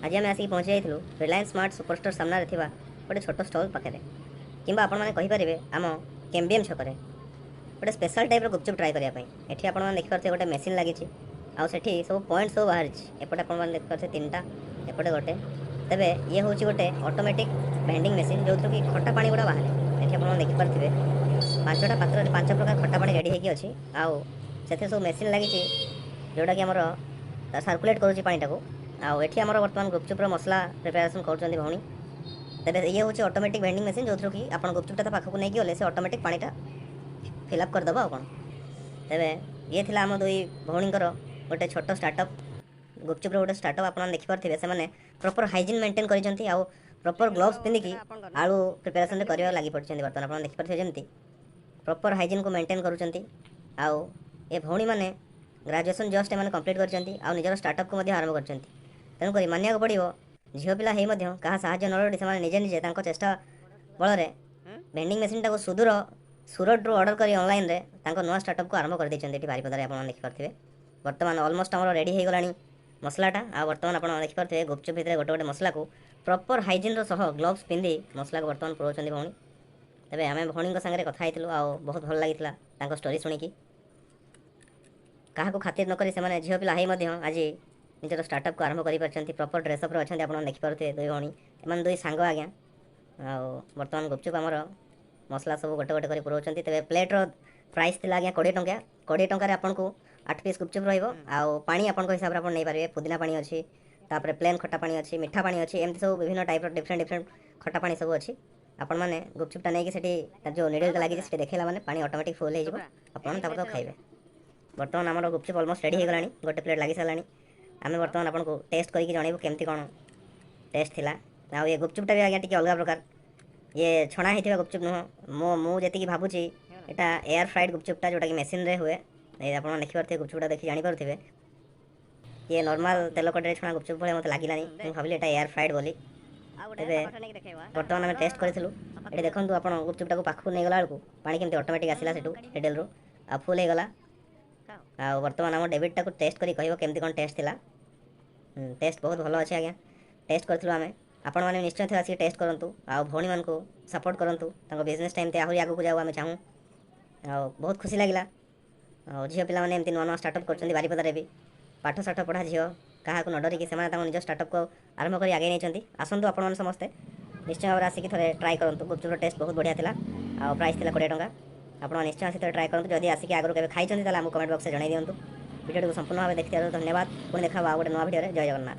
ଆଜି ଆମେ ଆସିକି ପହଞ୍ଚି ଯାଇଥିଲୁ ରିଲାଏନ୍ସ ସ୍ମାର୍ଟ ସୁପରଷ୍ଟୋର ସାମ୍ନାରେ ଥିବା ଗୋଟେ ଛୋଟ ଷ୍ଟଲ୍ ପାଖରେ, କିମ୍ବା ଆପଣମାନେ କହିପାରିବେ ଆମ କେମ୍ବିଏମ୍ ଛକରେ ଗୋଟେ ସ୍ପେଶାଲ ଟାଇପ୍ର ଗୁପଚୁପ୍ ଟ୍ରାଏ କରିବା ପାଇଁ। ଏଠି ଆପଣମାନେ ଦେଖିପାରୁଥିବେ, ଗୋଟେ ମେସିନ୍ ଲାଗିଛି ଆଉ ସେଠି ସବୁ ପଏଣ୍ଟ ସବୁ ବାହାରିଛି। ଏପଟେ ଆପଣମାନେ ଦେଖିପାରୁଥିବେ ତିନିଟା, ଏପଟେ ଗୋଟେ। ତେବେ ଇଏ ହେଉଛି ଗୋଟେ ଅଟୋମେଟିକ୍ ଭେଣ୍ଡିଂ ମେସିନ୍, ଯେଉଁଥିରୁ କି ଖଟା ପାଣି ଗୁଡ଼ା ବାହାରେ। ଏଠି ଆପଣମାନେ ଦେଖିପାରୁଥିବେ, ପାଞ୍ଚଟା ପାତ୍ରରେ ପାଞ୍ଚ ପ୍ରକାର ଖଟା ପାଣି ରେଡ଼ି ହେଇକି ଅଛି ଆଉ ସେଥିରେ ସବୁ ମେସିନ୍ ଲାଗିଛି, ଯେଉଁଟାକି ଆମର ସାର୍କୁଲେଟ୍ କରୁଛି ପାଣିଟାକୁ। ଆଉ ଏଠି ଆମର ବର୍ତ୍ତମାନ ଗୁପଚୁପ୍ର ମସଲା ପ୍ରିପାରେସନ୍ କରୁଛନ୍ତି ଭଉଣୀ। ତେବେ ଇଏ ହେଉଛି ଅଟୋମେଟିକ୍ ଭେଣ୍ଡିଂ ମେସିନ୍, ଯେଉଁଥିରୁ କି ଆପଣ ଗୁପଚୁପ୍ଟା ତା ପାଖକୁ ନେଇକି ଗଲେ ସେ ଅଟୋମେଟିକ୍ ପାଣିଟା ଫିଲ୍ଅପ୍ କରିଦେବ ଆଉ କ'ଣ। ତେବେ ଇଏ ଥିଲା ଆମ ଦୁଇ ଭଉଣୀଙ୍କର ଗୋଟେ ଛୋଟ ଷ୍ଟାର୍ଟଅପ୍, ଗୁପଚୁପ୍ର ଗୋଟେ ଷ୍ଟାର୍ଟଅପ୍। ଆପଣ ଦେଖିପାରୁଥିବେ, ସେମାନେ ପ୍ରପର୍ ହାଇଜିନ୍ ମେଣ୍ଟେନ୍ କରିଛନ୍ତି ଆଉ ପ୍ରପର୍ ଗ୍ଲୋଭ୍ସ ପିନ୍ଧିକି ଆଳୁ ପ୍ରିପାରେସନ୍ରେ କରିବାକୁ ଲାଗି ପଡ଼ିଛନ୍ତି। ବର୍ତ୍ତମାନ ଆପଣ ଦେଖିପାରୁଥିବେ, ଯେମିତି ପ୍ରପର୍ ହାଇଜିନ୍କୁ ମେଣ୍ଟେନ୍ କରୁଛନ୍ତି। ଆଉ ଏ ଭଉଣୀମାନେ ଗ୍ରାଜୁଏସନ୍ ଜଷ୍ଟ ଏମାନେ କମ୍ପ୍ଲିଟ୍ କରିଛନ୍ତି ଆଉ ନିଜର ଷ୍ଟାର୍ଟଅପ୍କୁ ମଧ୍ୟ ଆରମ୍ଭ କରିଛନ୍ତି। ତେଣୁକରି ମାନିବାକୁ ପଡ଼ିବ, ଝିଅ ପିଲା ହେଇ ମଧ୍ୟ କାହା ସାହାଯ୍ୟ ନ ଲୋଡ଼ି ସେମାନେ ନିଜେ ନିଜେ ତାଙ୍କ ଚେଷ୍ଟା ବଳରେ ଭେଣ୍ଡିଂ ମେସିନ୍ଟାକୁ ସୁଦୂର ସୁରଟରୁ ଅର୍ଡ଼ର କରି ଅନଲାଇନ୍ରେ ତାଙ୍କ ନୂଆ ଷ୍ଟାର୍ଟଅପ୍କୁ ଆରମ୍ଭ କରିଦେଇଛନ୍ତି ଏଠି ବାରିପଦାରେ। ଆପଣ ଦେଖିପାରୁଥିବେ, ବର୍ତ୍ତମାନ ଅଲମୋଷ୍ଟ ଆମର ରେଡ଼ି ହେଇଗଲାଣି ମସଲାଟା। ଆଉ ବର୍ତ୍ତମାନ ଆପଣ ଦେଖିପାରୁଥିବେ, ଗୁପଚୁପ୍ ଭିତରେ ଗୋଟେ ଗୋଟେ ମସଲାକୁ ପ୍ରପର୍ ହାଇଜିନ୍ର ସହ ଗ୍ଲୋଭ୍ସ ପିନ୍ଧି ମସଲାକୁ ବର୍ତ୍ତମାନ ପୁରଉଛନ୍ତି ଭଉଣୀ। ତେବେ ଆମେ ଭଉଣୀଙ୍କ ସାଙ୍ଗରେ କଥା ହେଇଥିଲୁ ଆଉ ବହୁତ ଭଲ ଲାଗିଥିଲା ତାଙ୍କ ଷ୍ଟୋରି ଶୁଣିକି। କାହାକୁ ଖାତିର ନକରି ସେମାନେ ଝିଅ ପିଲା ହେଇ ମଧ୍ୟ ଆଜି ନିଜର ଷ୍ଟାର୍ଟଅପ୍କୁ ଆରମ୍ଭ କରିପାରିଛନ୍ତି। ପ୍ରପର୍ ଡ୍ରେସଅପ୍ରେ ଅଛନ୍ତି, ଆପଣ ଦେଖିପାରୁଥିବେ ଦୁଇ ଭଉଣୀ। ଏମାନେ ଦୁଇ ସାଙ୍ଗ ଆଜ୍ଞା। ଆଉ ବର୍ତ୍ତମାନ ଗୁପଚୁପ୍ ଆମର ମସଲା ସବୁ ଗୋଟେ ଗୋଟେ କରି ପୁରଉଛନ୍ତି। ତେବେ ପ୍ଲେଟ୍ର ପ୍ରାଇସ୍ ଥିଲା ଆଜ୍ଞା 20 ଟଙ୍କା। 20 ଟଙ୍କାରେ ଆପଣଙ୍କୁ 8 ପିସ୍ ଗୁପଚୁପ୍ ରହିବ ଆଉ ପାଣି ଆପଣଙ୍କ ହିସାବରେ ଆପଣ ନେଇପାରିବେ। ପୁଦିନା ପାଣି ଅଛି, ତାପରେ ପ୍ଲେନ୍ ଖଟା ପାଣି ଅଛି, ମିଠା ପାଣି ଅଛି, ଏମିତି ସବୁ ବିଭିନ୍ନ ଟାଇପ୍ର ଡିଫରେଣ୍ଟ ଡିଫରେଣ୍ଟ ଖଟା ପାଣି ସବୁ ଅଛି। ଆପଣମାନେ ଗୁପଚୁପ୍ଟା ନେଇକି ସେଠି ତାର ଯେଉଁ ନିଡଲ୍ଟା ଲାଗିଛି, ସେଠି ଦେଖେଇଲା ମାନେ ପାଣି ଅଟୋମେଟିକ୍ ଫୁଲ୍ ହେଇଯିବ। ଆପଣ ତାପରେ ତାକୁ ଖାଇବେ। ବର୍ତ୍ତମାନ ଆମର ଗୁପଚୁପ୍ ଅଲମୋଷ୍ଟ ରେଡ଼ି ହେଇଗଲାଣି, ଗୋଟେ ପ୍ଲେଟ୍ ଲାଗି ସାରିଲାଣି। ଆମେ ବର୍ତ୍ତମାନ ଆପଣଙ୍କୁ ଟେଷ୍ଟ କରିକି ଜଣେଇବୁ କେମିତି କ'ଣ ଟେଷ୍ଟ ଥିଲା। ଆଉ ଏ ଗୁପଚୁପ୍ଟା ବି ଆଜ୍ଞା ଟିକେ ଅଲଗା ପ୍ରକାର। ଇଏ ଛଣା ହେଇଥିବା ଗୁପଚୁପ୍ ନୁହଁ। ମୁଁ ଯେତିକି ଭାବୁଛି, ଏଇଟା ଏୟାର ଫ୍ରାଇଡ୍ ଗୁପଚୁପ୍ଟା, ଯେଉଁଟାକି ମେସିନ୍ରେ ହୁଏ। ଏଇ ଆପଣ ଦେଖିପାରୁଥିବେ, ଗୁପଚୁପ୍ଟା ଦେଖି ଜାଣିପାରୁଥିବେ, ଇଏ ନର୍ମାଲ ତେଲ କଡ଼େଇରେ ଛଣା ଗୁପଚୁପ୍ ଭଳିଆ ମୋତେ ଲାଗିଲାନି। ମୁଁ ଭାବିଲି ଏଇଟା ଏୟାର ଫ୍ରାଇଡ୍ ବୋଲି। ତେବେ ବର୍ତ୍ତମାନ ଆମେ ଟେଷ୍ଟ କରିଥିଲୁ। ଏଠି ଦେଖନ୍ତୁ ଆପଣ, ଗୁପଚୁପ୍ଟାକୁ ପାଖକୁ ନେଇଗଲା ବେଳକୁ ପାଣି କେମିତି ଅଟୋମେଟିକ୍ ଆସିଲା ସେଠୁ ନିଡଲ୍ରୁ ଆଉ ଫୁଲ୍ ହେଇଗଲା। ଆଉ ବର୍ତ୍ତମାନ ଆମ ଡେବିଟ୍ଟାକୁ ଟେଷ୍ଟ କରି କହିବ କେମିତି କ'ଣ ଟେଷ୍ଟ ଥିଲା। ଟେଷ୍ଟ ବହୁତ ଭଲ ଅଛି ଆଜ୍ଞା, ଟେଷ୍ଟ କରିଥିଲୁ ଆମେ। ଆପଣମାନେ ନିଶ୍ଚୟ ଥରେ ଆସିକି ଟେଷ୍ଟ କରନ୍ତୁ ଆଉ ଭଉଣୀମାନଙ୍କୁ ସପୋର୍ଟ କରନ୍ତୁ। ତାଙ୍କ ବିଜନେସ୍ଟା ଏମିତି ଆହୁରି ଆଗକୁ ଯାଉ ଆମେ ଚାହୁଁ। ଆଉ ବହୁତ ଖୁସି ଲାଗିଲା, ଆଉ ଝିଅ ପିଲାମାନେ ଏମିତି ନୂଆ ନୂଆ ଷ୍ଟାର୍ଟଅପ୍ କରୁଛନ୍ତି ବାରିପଦାରେ ବି। ପାଠ ସାଠ ପଢ଼ା ଝିଅ କାହାକୁ ନ ଡରିକି ସେମାନେ ତାଙ୍କ ନିଜ ଷ୍ଟାର୍ଟଅପ୍କୁ ଆରମ୍ଭ କରି ଆଗେଇ ନେଇଛନ୍ତି। ଆସନ୍ତୁ, ଆପଣମାନେ ସମସ୍ତେ ନିଶ୍ଚୟ ଭାବରେ ଆସିକି ଥରେ ଟ୍ରାଏ କରନ୍ତୁ। ଗୁପଚୁପ୍ର ଟେଷ୍ଟ ବହୁତ ବଢ଼ିଆ ଥିଲା ଆଉ ପ୍ରାଇସ୍ ଥିଲା 20 ଟଙ୍କା। ଆପଣ ନିଶ୍ଚୟ ଆସି ଥରେ ଟ୍ରାଏ କରନ୍ତୁ। ଯଦି ଆସିକି ଆଗରୁ କେବେ ଖାଇଛନ୍ତି, ତାହେଲେ ଆମକୁ କମେଣ୍ଟ ବକ୍ସରେ ଜଣାଇ ଦିଅନ୍ତୁ। ଭିଡ଼ିଓଟିକୁ ସମ୍ପୂର୍ଣ୍ଣ ଭାବେ ଦେଖିଥିବାରୁ ଧନ୍ୟବାଦ। ପୁଣି ଦେଖା ହେବ ଆଉ ଗୋଟେ ନୂଆ ଭିଡ଼ିଓରେ। ଜୟ ଜଗନ୍ନାଥ।